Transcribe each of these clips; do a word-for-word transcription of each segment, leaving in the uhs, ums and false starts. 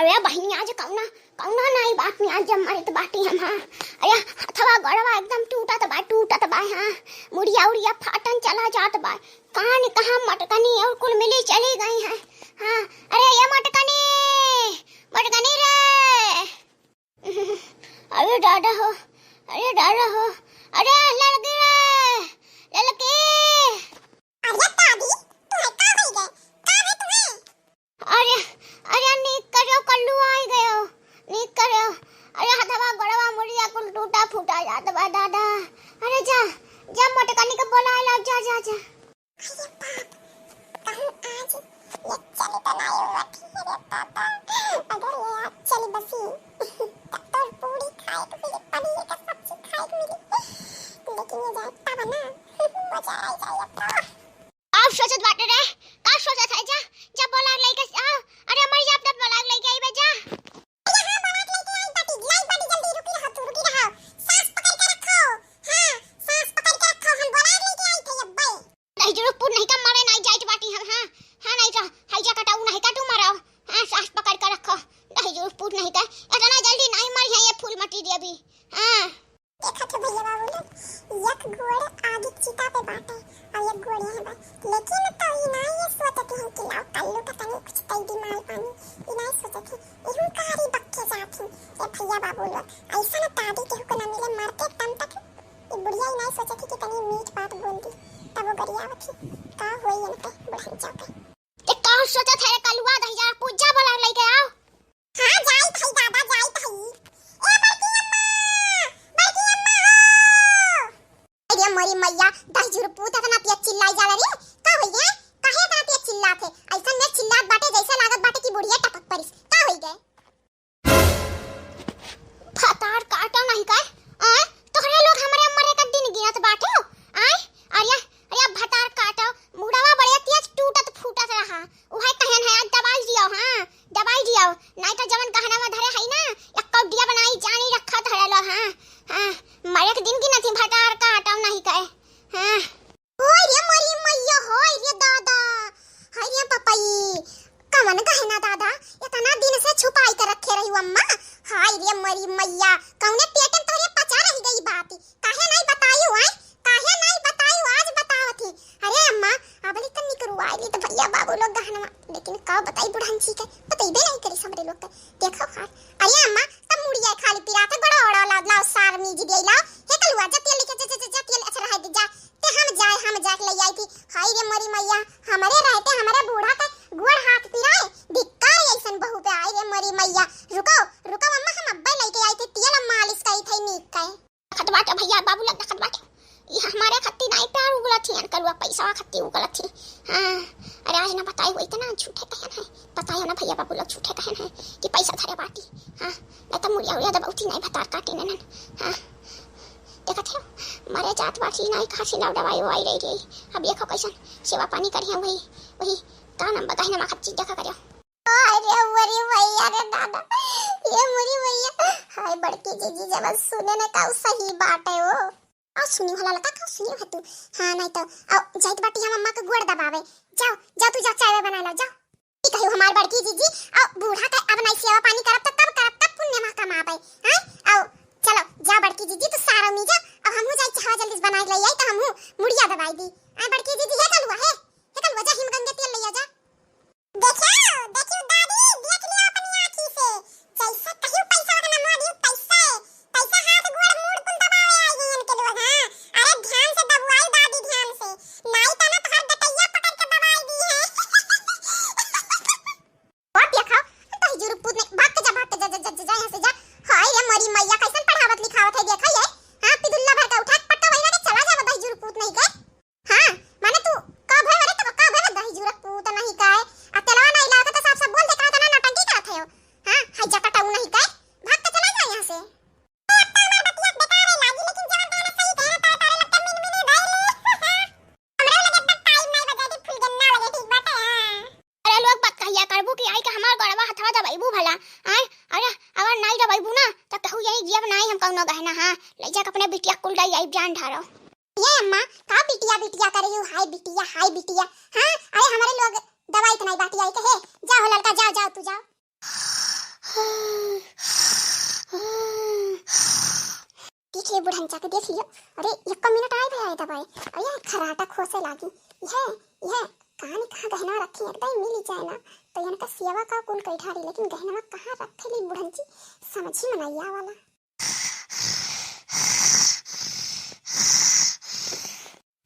अरे बहिनी, आज कौना, कौना नाई बात में आज जब मरत बाटी हम, हाँ। अरे हथवा गोड़वा एकदम टूटत बा, टूटत बा, हाँ। मुड़िया उड़िया फाटन चला जात बा। कहाँ न कहाँ मटकनी और कुल मिली चली गई हैं, हाँ। अरे ये मटकनी, मटकनी रे। अरे दादा हो, अरे दादा हो, अरे ललकी रे, ललकी। अरे दादी, तुम्हें का होई गए? का है तुम्हें? अरे, अरे नीक करो, कल्लू आई गयो, नीक करो। अरे हथवा गोड़वा मुड़िया कुल टूटा फूटा जात बा दादा। अरे जा, जा मोटकनी के बोला ला, जा, जा, जा। अरे बाप, कहूँ आज ये चली तो नाई हुआ थी रे दादा। अगर ये आज चली बसी, तब तो पूरी खाए के मिली, पनीर के सब्जी खाए के मिली। लेकिन ये जाए तब ना, मजा आ जाए अब तो। का सोचत बाटे रे? का सोचत है? जा, जा बोला लइके आओ। अरे मर जा, अपना बोला लइके आई बे, जा। अरे हाँ, बोला लइके आई बाटी, लाई बाटी, जल्दी रुकी रहो तू, रुकी रहो। सांस पकड़ के रखो। हाँ, सांस पकड़ के रखो, हम बोला लइके आई थे अब्बे। दही जुड़ू पूत नहीं का मारे नहीं जाइत बाटी हम, हाँ। हाँ, नहीं तो हई जा कटाऊ नहीं का तू मराओ। हाँ, सांस पकड़ के रखो। दही जुड़ू पूत नहीं का, इतना जल्दी नहीं मरी है ये फूल मटी दे अभी। हाँ। देखत हो भैया बाबू लोग, एक गोड़ आगे चिता पे बाटे और एक गोड़ यहाँ बा। लेकिन तो ई ना ये सोचत हैं कि लाओ कल्लू का तनी कुछ दे दी माल पानी, ई ना सोचत हैं। इहू कारी बक्के जात हैं। ए भैया बाबू लोग, ऐसा ना दादी केहू को ना मिले मरते दम तक। ई बुढ़िया ई ना सोचत हैं कि तनी मीठ बात बोल दी, तब वो गरियावत ही। का होई इनके बुढ़ाई जाओ पे। ते का सोचत है रे कलुआ, दहिया पूजा बोला लइके आओ। हाँ, जाइत हई दादा, जाइत हई। ए बड़की अम्मा, बड़की अम्मा हो। अरे मोरी मैया, दही जुड़ू पूत इतना तेज चिल्लाई जाला रे। का होई गे? काहे इतना तेज चिल्लात है? ऐसन में चिल्लात बाटे जैसे लागत बाटे कि बुढ़िया टपक परिस। का होई गे? भतार काटा नहीं का? आय, तोहरे लोग हमरे मरे का दिन गिनत बाटे हो? आय, अरे, अरे भतार काटा, मुड़वा बड़े तेज टूटत फूटत रहा। उहे कहन है, आज दबाई दियो, हाँ, दबाई दियो, नहीं तो जवन गहना में धरे है ना, एक कौडिया बनाई जानी रखत है लो, हाँ, हाँ, मरे के दिन गिनत ही भतार काटा नहीं का? हाँ। ओय रे मोरी मैया, होय रे दादा, हाय रे पपई, कवन गहना दादा, इतना दिन से छुपाई के रखे रही अम्मा? हाय रे मोरी मैया, कौने पेटन तोरे पचा रही गई बात, काहे नहीं बताई आय? काहे नहीं बताई, आज बतावत ही। अरे अम्मा, अबली तन निकरुआई ली तो भैया बाबू लोग गहनवा, लेकिन का बताई बुढ़ान जी के, बतैबे नहीं करी हमरे लोग के। देखो हार, अरे अम्मा, तब मुड़िया खाली पिराते बड़ा ओड़ा लाओ, लाओ सार मीज दे लाओ, हे कलुआ, जा तेल लेके, जा, जा, जा, जा, तेल, अच्छा रहा दे, जा, ते हम जाए, हम जाके ले आई थी। हाय रे मोरी मैया, हमरे रहते हमरे बूढ़ा के गोड़ हाथ पिराए, धिक्कार ऐसन बहू पे, आए रे मोरी मैया। रुको, रुको अम्मा, हम अब्बे लेके आई थी, तेल मालिश करी थे नीक के। देखत बाटे भैया, बाबू लोग देखत बाटे। ई हमारे खत्ती नाई प्यार उगलत ही, करुआ पैसा खत्ती उगलत ही। हाँ, अरे आज ना बताई हुई तो ना झूठे कहन है, बताई ना भैया बाबू लोग झूठे कहन है कि पैसा धरे बाटी। हाँ, नहीं तो मुड़िया उड़िया दबौती नहीं भतार काटी ननन। हाँ, देखत है, मरे जात बाटी नाई कहाँ से लाओ दवाई ववाई रह गई। अब देखो कैसन सेवा पानी करिए वही, वही का नाम बताई ना माखत चीज देखा करियो। अरे, अरे भैया रे दादा, ये मुरी भैया, हाय बड़की जीजी जब सुने न का सही बात है वो। आ सुनी हो ललका, का सुनी हो तू? हाँ, नहीं तो, आ जाइत बाटी हम अम्मा के गोड़ दबावे। जाओ, जाओ तू जाओ चाय बना लो, जाओ। ई कहियो हमार बड़की जीजी, आ बूढ़ा के अब नहीं सेवा पानी करब त तब करब, तब पुण्य मा कमाबे। हैं? आओ, चलो, जाओ बड़की जीजी, तू सारा मी जा, अब हमहू जाई चाहवा जल्दी से बनाई ले आई, त हमहू मुड़िया दबाई दी। आ बड़की जीजी, हे कलुआ, हे, हे कलुआ, जा हिम गंगे तेल ले आ जा। देखियो, देखियो दादी, देख लियो अपनी आँखी से। जैसे कहियो पैसा वाला ना दियो, पैसा है। पैसा हाथ गोड़ मूड़ कुल दबावे आई गई इनके लोग, हाँ। अरे ध्यान से दबवाई दादी, ध्यान से। नाई तना तोहर गटैया पकड़ के दबाई दी है। बात देखा, तो ही जुरुक पूत नहीं, भाग के जा, भाग के जा, जा, जा, जा, जा यहाँ से जा। हाय रे मोरी मैया, कैसन पढ़ावत लिखावत है, देखा ये? हाँ, पिदुल्ला भर का उठा के पट्टा वही ना के चला जावा, दही जुरुक पूत नहीं के। हाँ, माने तू का भय, अरे तो का भय, दही जुरक पूत नहीं काय? आ तेलवा नहीं लावत तो साफ साफ बोल दे, का तना नौटंकी करत है हो? हाँ, हाय जटा टाऊ नहीं काय? भाग के चला जा यहाँ से। ए, अब तो हमार बतिया बेकारे लागी, लेकिन जवन कहना सही कहे, तारे, तारे लगता मिन मिन भइल। हमरा लगे तक टाइम नहीं बजाई, फुलगन्ना लगे, ठीक बाटे, हाँ। अरे लोग बात कहिया करबू कि आई के हमार गोड़वा हथवा दबाइबू भला, आय? अरे अगर नहीं दबाइबू ना, तो कहू यही जियब नहीं हम कौनो गहना, हाँ? ले जाके अपने बिटिया कुल दई आई जान ढारो। ये अम्मा, का बिटिया बिटिया करे यू? हाय बिटिया, हाय बिटिया। हाँ, अरे हमारे लोग दवाई तो नहीं बाटी आई कहे। जा हो ललका, जाओ, जाओ, तू जाओ। ए बुढ़नचा के देख लियो, अरे एक मिनट आए भे आए दबाए, अरे यार खराटा खोसे लागी। यह, यह कान कहाँ गहना रखी है, एकदम मिली जाए ना, तो इनका सेवा का कुल कई ठारी, लेकिन गहना कहाँ रखे ली बुढ़नची, समझी मनैया वाला।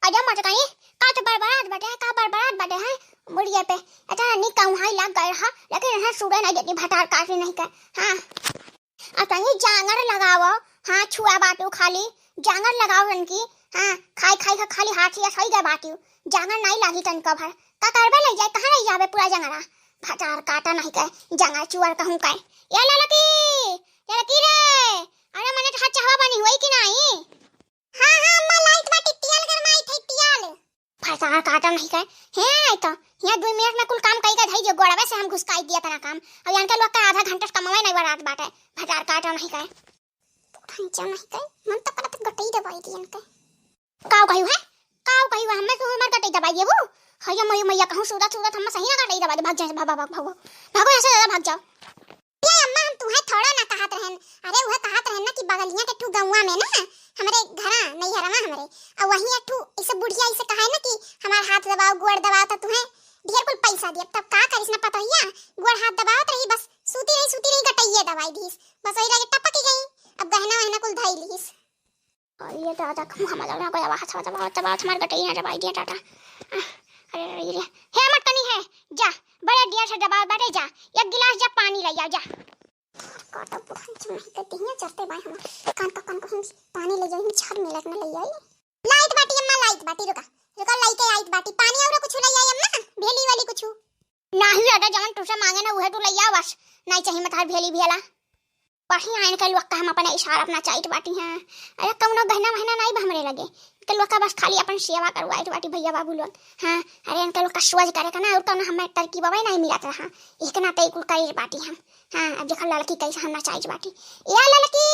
अरे मत कहीं, का तो बड़बड़ात बाटे है, का बड़बड़ात बाटे है बुढ़िया पे। अच्छा, नी कहूँ हाई लाग गए रहा, लेकिन इन्हें सुबह नहीं देती, भटार काटी नहीं कर। हाँ, अब तनी जांगर लगावो। हाँ, छुआ बाटू खाली, जांगर लगाओ तनकी। हाँ, खाई खाई के खाली हाथ या सही गए बाटू, जांगर नहीं लागी तनका भर। का करबे ले जाए, कहाँ ले जाबे पूरा जंगरा? भटार काटा नहीं के, जंगर चुअर कहूँ के। या ललकी, ललकी रे, अरे मने तो हाथ चहवा बनी हुई कि नहीं? हाँ, हाँ, अम्मा, लाइत बाटी, तियाल गरमाइत है, तियाल। भटार काटा नहीं के। हे, आई तो, यहाँ दुई मिनट में कुल काम कई के धई जो गोड़वे से हम घुसकाई दिया तना काम। अब यान के लोग का आधा घंटा से कमवे नहीं बरात बाटे। भटार काटा नहीं के। भंचा नहीं के, मन तो करत गटई दबाई दियन के। काव कहियो है? काव कहियो है? हमें तो हमार गटई दबाई देबू? हयो मयो मैया कहूँ सूरत सूरत हम सही ना गटई दबाई दे, भाग जा, भाग, भाग, भाग, भागो। भागो यहाँ से, दादा, भाग जाओ। ए अम्मा, हम तुहे थोड़ा ना कहत रहन। अरे, उहे कहत रहन ना कि बगलिया के ठू गौवा में ना, हमरे घरा, नैहरवा हमरे, और वहीं एक ठू ऐसे बुढ़िया ऐसे कहे ना कि हमार हाथ दबाओ, गोड़ दबाओ, तो तुहे ढेर कुल पैसा दियब। तब का करिस ना पतोहिया, गोड़ हाथ दबावत रही, बस सूती रही, सूती रही, गटैया दबाई दीस, बस वही लगे टपक गई। अब गहना वहना कुल धई लीस। और ये दादा, कहूँ हम लोग ना कोई आवाज, आवाज, आवाज, आवाज, हमार गटई ना दबाई दिया दादा। आह, अरे, अरे, अरे, हे मटकनी है, जा, बड़े दिया से दबाओ, बैठे जा, एक गिलास जा पानी ले आओ, जा। काटा बुढ़न चुनाई के दिहिया चढ़ते बाय हम, कान का कान को हम पानी ले जाई, हम छर मिलत न ले आई। लाइत बाटी अम्मा, लाइत बाटी, रुका, रुका, लाइके आइत बाटी, पानी और कुछ ले आई अम्मा, भेली वाली कुछ। नाही दादा, जवन तुसे मांगे ना, उहे तू ले आ बस, नहीं चाहिए मत हर भेली भेला। बढ़िया इनके लोग का हम अपने इशारा अपना चाहत बाटी हैं। अरे कौनो गहना वहना नहीं बा हमरे लगे। इनके लोग का बस खाली अपन सेवा करवाइत बाटी भैया बाबू लोग। हाँ, अरे इनके लोग का सोच करे का ना और कौनो हमें तरकीब नहीं मिलत रहा। एक ना तई कुल करीर बाटी हम। हाँ, अब देखो लड़की कैसे हम नचाइत बाटी। ए लड़की,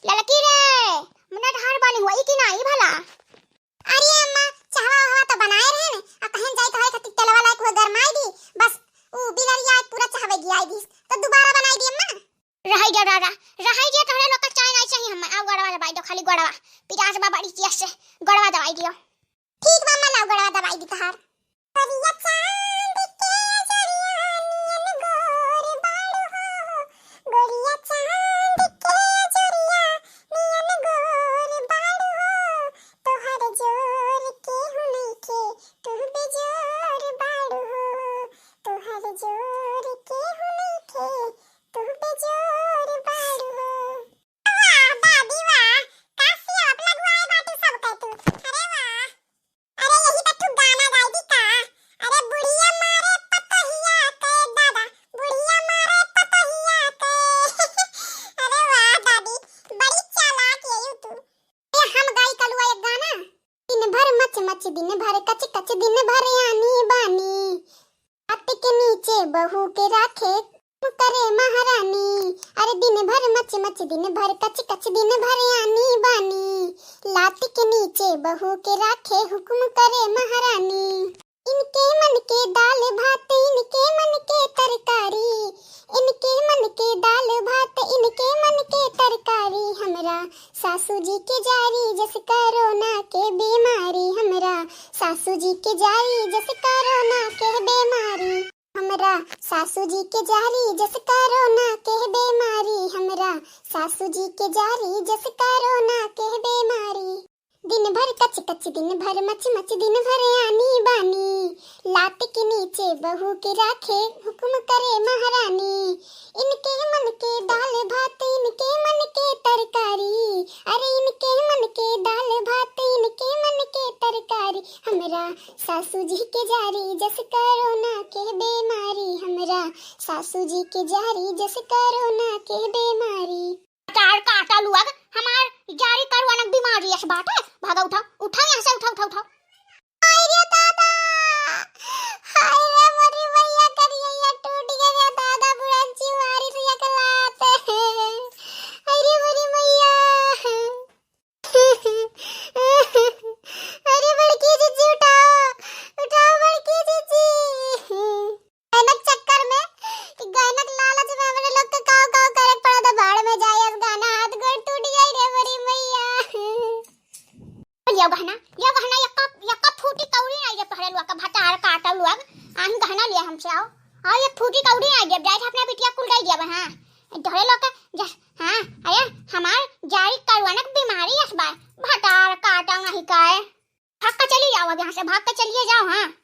लड़की रे, मने धार बानी हुई कि नहीं भला? अरे अम्मा, चाहवा वाहवा तो बनाए रहे ने, आ कहीं जाए तो है खातिर तेलवा लायक हुए गरमाई दी, बस ऊ बिलरिया पूरा चाहवे गिराई दी, तो दोबारा बनाई दी अम्मा। रहाई जा दादा, रहाई जा, तोहरे लोग का चाय नहीं चाहिए हमें। आओ गड़वा दबाई दो, खाली गड़वा, पिराज बा बड़ी चिया से गड़वा दबाई दियो। ठीक बा अम्मा, लाओ गड़वा दबाई दी तहार। करिया चांद के जरिया नियन गोर बाड़ू हो, गोरिया चांद के जरिया नियन गोर बाड़ू हो, तोहर जोर केहू नइखे, तू बेजोर बाड़ू हो, तोहर जोर केहू नइखे, तू बेजोर बाड़ू हो। वाह दादी वाह, का सियाप लगवाए बाटू सबके तू। अरे वाह। अरे यही तो तू गाना गाई दी का? अरे बुढ़िया मारे पतोहिया के दादा, बुढ़िया मारे पतोहिया के। अरे वाह दादी, बड़ी चालाक यही तू। ए, हम गाई कलुआ एक गाना। दिन भर मच मच, दिन भर कच कच, दिन भर आनी बानी। लात के नीचे बहू के राखे हुकुम करे महारानी। अरे दिन भर मच मच, दिन भर कच कच, दिन भर आनी बानी। लात के नीचे बहू के राखे हुकुम करे महारानी। इनके मन के दाल भात, इनके मन के तरकारी, इनके मन के दाल भात, इनके मन के तरकारी। हमरा सासू जी के जारी जस कोरोना के बीमारी, हमरा सासू जी के जारी जस कोरोना के बीमारी। हमरा सासू जी के जारी जस कोरोना के बीमारी, हमरा सासू जी के जारी जस कोरोना के बीमारी। दिन भर कच कच, दिन भर मच मच, दिन भर आनी बानी। लात के नीचे बहू के राखे हुकुम करे महारानी। इनके मन के दाल भात, इनके मन के तरकारी। अरे इनके मन के दाल भात, इनके मन के तरकारी। हमरा सासू जी के जारी जस कोरोना के बीमारी। हमरा सासू जी के जारी जस कोरोना के बीमारी। तार काटा लुअग, हमार जारी करुआनक बीमारी अस बाटे। भागा, उठाओ, उठाओ यहाँ से, उठाओ, उठाओ, उठाओ। हाय रे दादा, हाय रे मोरी मैया, करिया टूट गए रे दादा, बुढ़न चिवारी से एकला से। हाय रे मोरी मैया। अरे बड़की जीजी उठाओ, उठाओ बड़की जीजी। गहनक चक्कर में, गहनक लालच में हमरे लोग के काव काव करे के पड़त है, भाड़ में जाए। अब गाना हाथ गोड़ टूट जाई रे बड़ी मैया। यो गहना, यो गहना, यक्का, यक्का फूटी कौड़ी नाहीं देब तोहरे लोग का, भतार काटउ लोग। आन गहना लिया हमसे, आओ। आओ, एक फूटी कौड़ी नाहीं देब, जाए अपने बिटिया कुल दे दिया, हाँ। तोहरे लोग का, जस, हाँ, अरे, हमार जारी करवानक बीमारी अस बा, भतार काटउ नाहीं काए। भाग के चली जाओ अब यहाँ से, भाग के चलिए जाओ, हाँ।